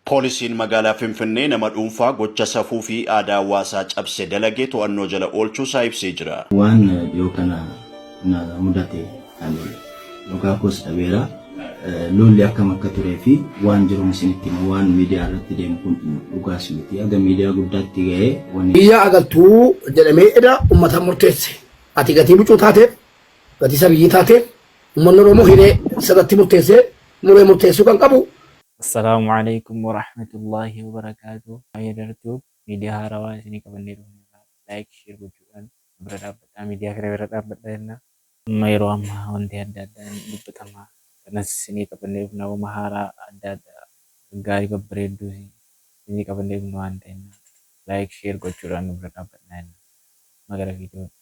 Poolisiin magaalaa Finfinnee nama dhuunfaa gocha safuu fi aadaa hawaasaa cabse dalage to'annoo jala oolchuusaa ibsee jira. Waan dhiyoo kana na mudate ani dhugaa koos dhabeera. Lolli akkam akka turee fi waan jiruun isinitti hima waan miidiyaa irratti deemu kun dhugaas miti. Haga miidiyaa guddaatti ga'ee wanni. Biyya agartuu jedhamee eda ummata murteesse. Ati gatii bucuu taateef, gatii sabiyyii taateef, ummanni Oromoo hiree sirratti murteessee muree murteessuu kan qabu. Assalaamu Aleykum Warahmatullaahi Wabarakaatuh Haydar Tube miidiyaa haarawaa isinii qabannee dhufneerra like share gochuudhaan nu bira dhaabbadhaa miidiyaa kana bira dhaabbadhaa jenna. Amma yeroo ammaa wanti adda addaan dubbatama kanas isinii qabannee dhufna wama haaraa adda addaa gaggaarii babbareedduu isinii qabannee dhufna waan ta'enna like share gochuudhaan nu bira dhaabbadhaa jenna. Amma gara viidiyootti.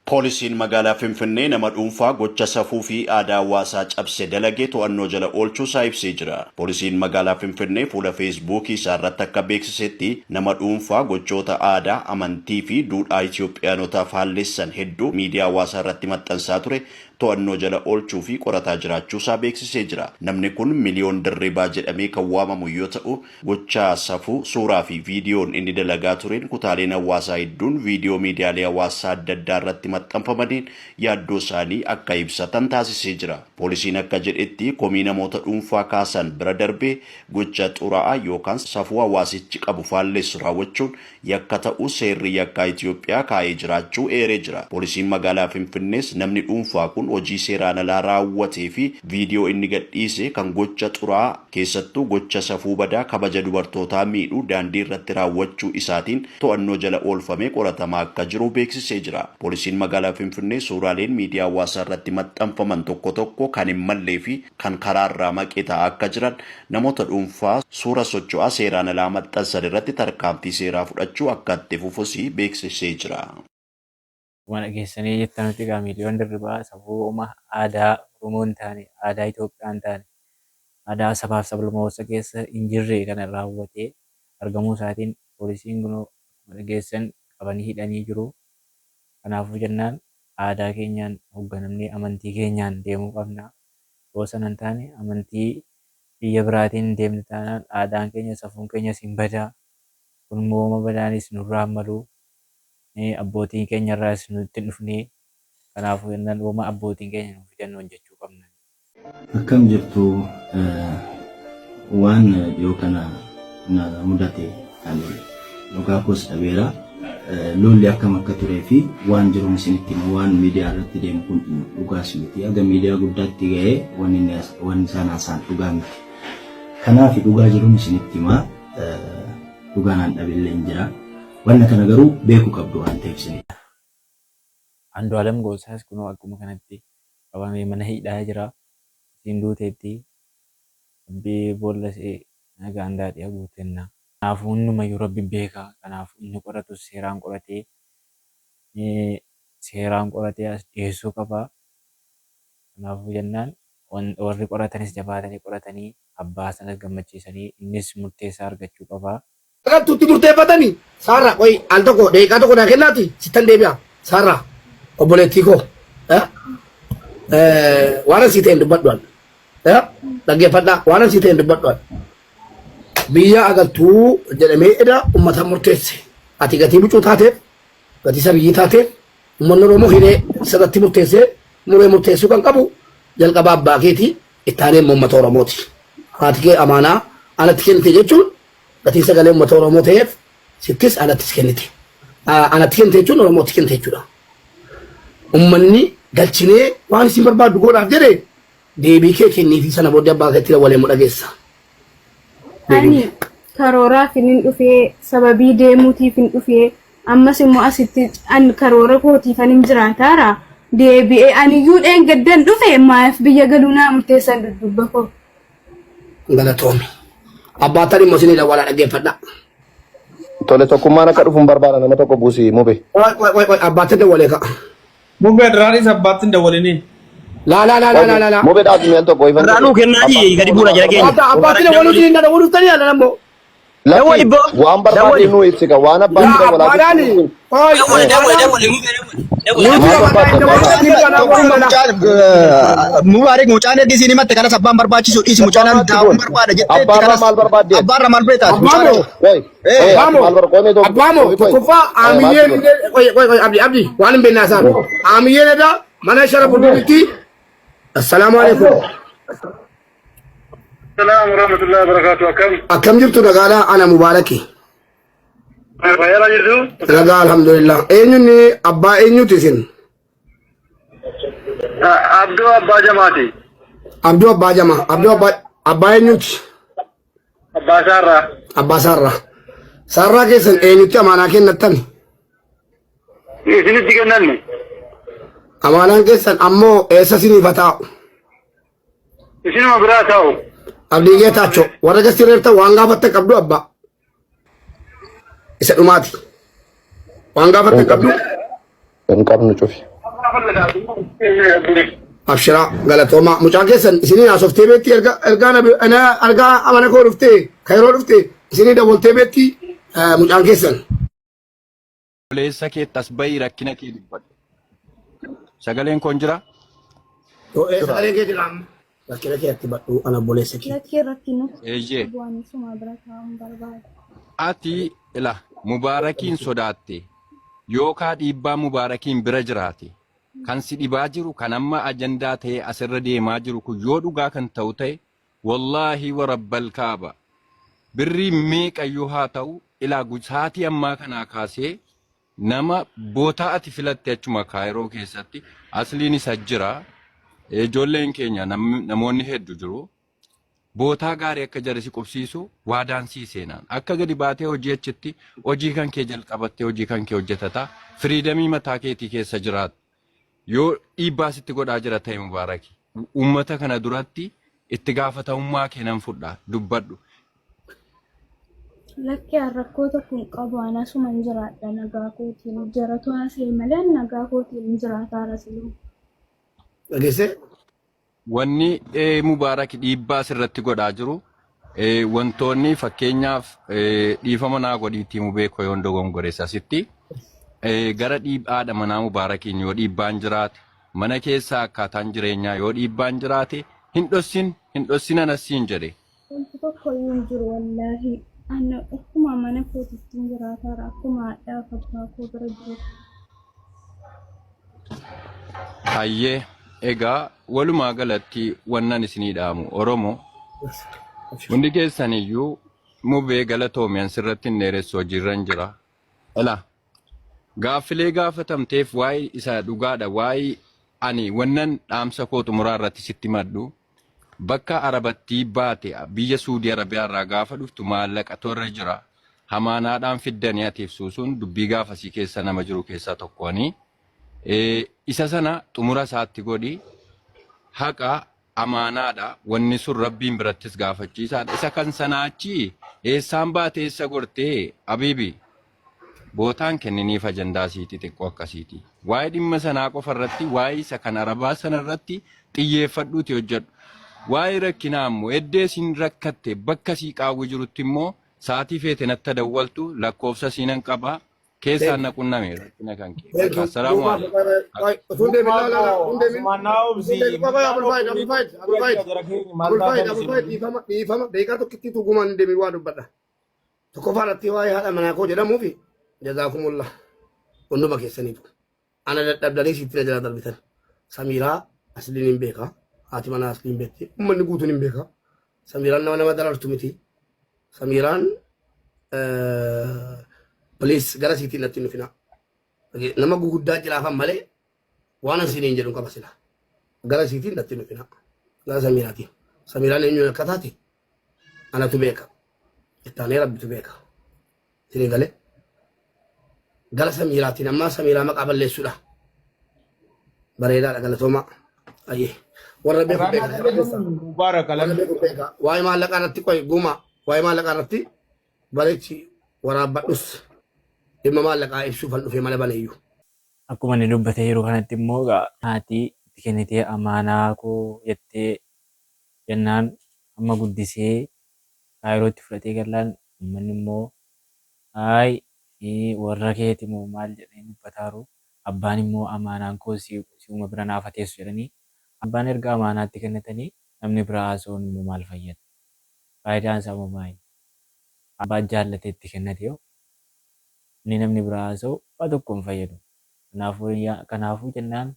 Poolisiin magaalaa Finfinnee nama dhuunfaa gocha safuu fi aadaa hawaasaa cabse dalage to'annoo jala oolchuusaa ibsee jira. Poolisiin magaalaa Finfinnee fuula Feesbuukii isaa irratti akka beeksisetti, nama dhuunfaa gochoota aadaa, amantii fi duudhaa Itoophiyaanotaa faallessan hedduu miidiyaa hawaasaa irratti maxxansaa ture to'annoo jala oolchuu fi qorataa jiraachuusaa beeksisee jira. Namni kun Miliyoon Dirribaa jedhamee kan waamamu yoo ta'u, Gochaa safuu suuraa fi viidiyoon inni dalagaa tureen kutaaleen hawaasaa hedduun viidiyoo miidiyaalee hawaasaa adda addaa irratti maxxanfamaniin yaaddoo isaanii akka ibsatan taasisee jira. Poolisiin akka jedhetti komii namoota dhuunfaa kaasan bira darbee gocha xuraa'aa yookaan safuu hawaasichi qabu faallessu raawwachuun yakka ta'uu seerri yakkaa Itoophiyaa kaa'ee jiraachuu eeree jira. Poolisiin magaalaa Finfinnees namni dhuunfaa kun hojii seeraan alaa raawwatee fi viidiyoo inni gadhiise kan gocha xuraa'aa keessattuu gocha safuu badaa kabaja dubartootaa miidhu daandii irratti raawwachuu isaatiin to'annoo jala oolfamee qoratamaa akka jiru beeksisee jira. Poolisiin magaalaa Finfinnee suuraaleen miidiyaa hawaasaa irratti maxxanfaman tokko tokko kan hin mallee fi kan karaarraa maqe ta'aa akka jiran namoota dhuunfaa suura socho'aa seeraan alaa maxxansan irratti tarkaanfii seeraa fudhachuu akka itti fufus beeksisee jira. Akkuma dhageessanii jettanutti egaa Miiliyoon Dirribaa sabooma aadaa Oromoo hin taane, aadaa Itoophiyaa hin taane, aadaa sabaaf sablammoota keessa hin jirre kana raawwatee argamuu isaatiin poolisiin kunoo akkuma dhageessan qabanii hidhanii jiru. Kanaafuu jennaan aadaa keenyaan hoogganamnee amantii keenyaan deemuu qabna. Yoo sana hin taane amantii biyya biraatiin deemna taanaan aadaan keenya safuun keenyas hin bada. Kun immoo wama badaanis nurraa hin malu. Abbootii keenya irraas nutti hin dhufne. Kanaafuu jennaan wama abbootiin keenya nuuf fidan hojjechuu qabna. Akkam jirtu waan dhiyoo kana na mudate ani dhugaa koos dhabeera. Lolli akkam akka turee fi waan jiruun isinitti hima waan miidiyaa irratti deemu kun dhugaas miti. Haga miidiyaa guddaatti ga'ee wanni isaan haasa'an dhugaa miti. Kanaaf dhugaa jiruun isinitti hima dhugaa naan dhabillee hin jira. Wanna kana garuu beekuu qabdu waan ta'eef isinitti. Andu'aalem Goosaas kunoo akkuma kanatti qabamee mana hidhaa jira. Isiin duuteetti. Rabbi boolla isii nagaan daadhii haa guutu jenna. Kanaafuu hundumayyuu Rabbi beeka. Kanaafuu inni qoratus seeraan qoratee seeraan qoratee as dhiyeessuu qaba. Kanaafuu jennaan warri qoratanis jabaatanii qoratanii abbaa sanas gammachiisanii innis murtee isaa argachuu qaba. Agartuutti murteeffatani saarraa qoy al tokko daqiiqaa tokko naa kennaati sittan deebi'a saarraa obboleettii koo waan asii ta'een dubbadhu an dhaggeeffadhaa waan asii ta'een dubbadhu an biyya agartuu jedhamee eda ummata murteesse ati gatii bucuu taateef gatii sabiyyii taateef ummanni Oromoo hiree sirratti murteessee muree murteessuu kan qabu jalqaba abbaa keetii itti aanee immoo ummata Oromooti haati kee amaanaa anatti kennite jechuun Gatiin sagalee uummata Oromoo ta'eef sittis anattis kennite. Anatti kennite jechuun Oromootti kennite jechuudha. Uummanni galchinee waan isin barbaaddu godhaaf jedhe deebii kee kenniifi sana booddee abbaa keetti dawwalee immoo dhageessa. Ani karooraaf hin dhufee sababii deemuutiif hin dhufee ammas immoo asitti an karoora kootiifan hin jiraataara deebi'ee aniyyuu dheengaddan dhufe maaf biyya galuu naa murteessan dudduubba koo. Galatoomi. Abbaattan immoo isinii dawwalaa dhaggeeffadhaa. Tole tokkummaan akka dhufu hin barbaada nama tokko buusi mube. Qoy qoy qoy qoy abbaattan dawwalee ka'a. Mubee duraaniis abbaatti hin dawwalinii. Laa laa laa laa laa laa laa. Mube dhaabi mi'an tokko ifan Irraa nuu kennaa jii gadi buuna jala keenya. Abbaatti dawwaluu isin dawwaluu tanii ala ammoo. Dawwali Lakki boo. waan barbaadde Dawwali. nuu ibsika waan abbaan Yaa si dawwalaa abbaadhaani. jirtu kun. Qoy Dawwali dawwali abbaadhaan. dawwali mubee dawwali. Dawwali Nuti Maal dawwali. amantaa barbaadda hin abbaa dabaluu irraa? ni kanaa Tokkummaa wal mucaan Mubaarik mucaan ergi isiin himatte kanas abbaan barbaachisu dhiisi mucaan Abbaa maatti daa'uun goon? barbaada jetteetti Abbaarraa kanas maal barbaaddeet? abbaarra maal beektaati mucaan Abbaamo. Qoy ee qoy ati Abbaamo. maal bar qoy mee tokko Abbaamo. qoy qoy. Tokkoffaa Maal aamiyyeen godhe? illee qoy qoy qoy abdi abdi waan hin beekne haasaan. Aamiyyeen edaa mana shara bulbulti. Assalaamu alaikum. Salaam warahmatullahi wabarakatuh. Akkam? Akkam jirtu nagaadhaa ana Mubaaraki. Fayyaa jirtu? Nagaa alhamdulillah. Eenyuun abbaa eenyuti isin? Abduu Abbaa Jamaati. Abduu Abbaa Jamaa. Abduu Abbaa abbaa eenyuti? Abbaa Saarraa. Abbaa Saarraa. Saarraa keessan eenyutti amaanaa kennattan? Isinitti kennanne. Amaanaan keessan ammoo eessa isiniif haa taa'u? Isinuma biraa taa'u. Abdii Geetaachoo warra gasti reertan waan gaafattan qabdu abbaa. Isa dhumaati. Waan gaafattan qabdu Hin qabnu cufi. abshiraa galatoomaa mucaa keessan isinii haasoftee beetti erga ergaa ergaa amana koo dhuftee kayroo dhuftee isinii dawwaltee beetti mucaan keessan. Obboleessa keetti as bahii rakkina kee dubbadhu. Sagaleen koon jira? Sagaleen kee jira amma. Rakkina kee atti badhuu ana obboleessa kee. Lakkee rakkina Eeyyee. bu'aan suma bira taa'uun barbaada. Ati ila mubaarakiin sodaatte yookaa dhiibbaa mubaarakiin bira jiraate kan si dhibaa jiru kan amma ajandaa ta'ee asirra deemaa jiru kun yoo dhugaa kan ta'u ta'e wallaahi wa rabbal kaaba birrii meeqayyuu haa ta'u ilaa sa'aatii ammaa kanaa kaasee nama bootaa ati filatte achuma kaayiroo keessatti asliin isa jira ijoolleen keenya namoonni heddu jiru bootaa gaarii akka jarri si qubsiisu waadaan sii seenaan akka gadi baatee hojii achitti hojii kan kee jalqabattee hojii kan kee hojjetataa firiidamii mataa keetii keessa jiraatu yoo dhiibbaa sitti godhaa jira ta'e mubaaraki uummata kana duratti itti gaafatamummaa kee nan fudha dubbadhu. Lakki an rakkoo tokko hin qabu an asuman jiraadha nagaa kootiin jaratu haasa'e malee an nagaa kootiin jiraataara siluu. Dhageessee? Wanni Mubaarak dhiibbaa sirratti godhaa jiru wantoonni fakkeenyaaf dhiifama naa godhiitii mubee koo yoon dogongores asitti gara haadha manaa Mubaarakiin yoo dhiibbaan jiraate mana keessaa akkaataan jireenyaa yoo dhiibbaan jiraate hin dhossin hin dhossin anas siin jedhe. Wanti tokko iyyuu hin jiru wallaahi. Ana akkuma mana kootitti hin jiraataara akkuma haadhaa fi abbaa koo bira jiru. Hayyee egaa walumaa galatti wannan isinii dhaamu Oromoo hundi keessan iyyuu mubee galatoomi an sirratti hin dheeressu hojiirran jira. Ela gaaffilee gaafatamteef waa'ee isa dhugaadha waa'ee ani wannan dhaamsa koo xumuraa irratti sitti madhu bakka Arabattii baate biyya Suudii Arabiyaa irraa gaafa dhuftu maallaqatu irra jira. Hamaanaadhaan fiddanii ati ibsuu sun dubbii gaafasii keessa nama jiru keessaa tokko ani. Isa sana xumura isaatti godhi. Haqa amaanaadha. Wanni sun rabbiin birattis gaafachiisaadha. Isa kan sanaa achi eessaan baate eessa gortee abiibi Bootaan kenniniif ajandaa sii xixiqqoo akkasiiti. Waa'ee dhimma sanaa qofa irratti, waa'ee isa kan Arabaa sana irratti xiyyeeffadhuuti hojjedhu. Waa'ee rakkinaa immoo eddee isiin rakkatte bakka sii qaawwi jirutti immoo sa'aatii feete natti dawwaltu lakkoofsa siinan qaba keessaan na qunname rakkina kan kee. Thank you. Assalaamu Duuba alaikum. utuu deemin laa laa utuu deemin Asumaan naa utuu obsi. deemin qofa Mucaan Abul Faayid Abul Faayid Abul jira Faayid jara keenya maal Abul Faayid taatan Abul isin Faayid dhiifama dhiifama deeqaa tokkittii tugumaan hin deemin waa dubbadha. Tokkoffaa irratti waa'ee haadha manaa koo jedhamuufi jazaakumullah hunduma keessaniitu. Ana dadhabdanii sitti na jala darbitan. Samiiraa asliin hin beeka. Haati manaa asliin beekti. Uummanni guutuun hin beeka. Samiiraan nama nama darartu miti. Samiiraan please gara siitiin natti hin dhufinaa. Nama guguddaa jiraafan malee waan an siiniin jedhu qaba sila. Gara siitiin natti hin dhufinaa. Gara Samiiraatiin. Samiiraan eenyuun akka taate anatu beeka. Ittaanee rabbitu beeka. Isinii galee. Gara Samiiraatiin ammaa Samiiraa maqaa balleessuudha. Bareedaadha galatoomaa. Ayyee. Warra beeku beeka. Warra keessa. Mubarak Warra alam. beeku beeka. Waa'ee maallaqaa irratti qoy gumaa. Waa'ee maallaqaa irratti bareechi waraabbadhus dhimma maallaqaa ibsuufan dhufee mana baneeyyu. Akkuma inni dubbatee jiru kanatti immoo egaa haati itti kennitee amaanaa koo jettee jennaan amma guddisee Kaayirootti fudhatee gallaan Uummanni immoo ayi warra keeti moo maal jedhanii dubbataaru. Abbaan immoo amaanaan koo si'uma bira naaf haa teessu jedhanii abbaan erga amaanaatti kennatanii namni biraa haasa'uun immoo maal fayyada? Faayidaan isaa immoo maali? Abbaan jaallatee itti kennate yoo inni namni biraa haasa'u waa tokko hin fayyadu. Kanaafuu jennaan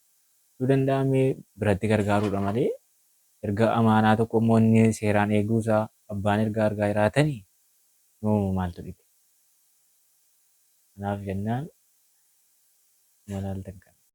yoo danda'ame biratti gargaaruudha malee erga amaanaa tokko immoo inni seeraan eeguusaa abbaan erga argaa jiraatanii yoomuu maaltu dhibe? Kanaaf jennaan malaaltan kana.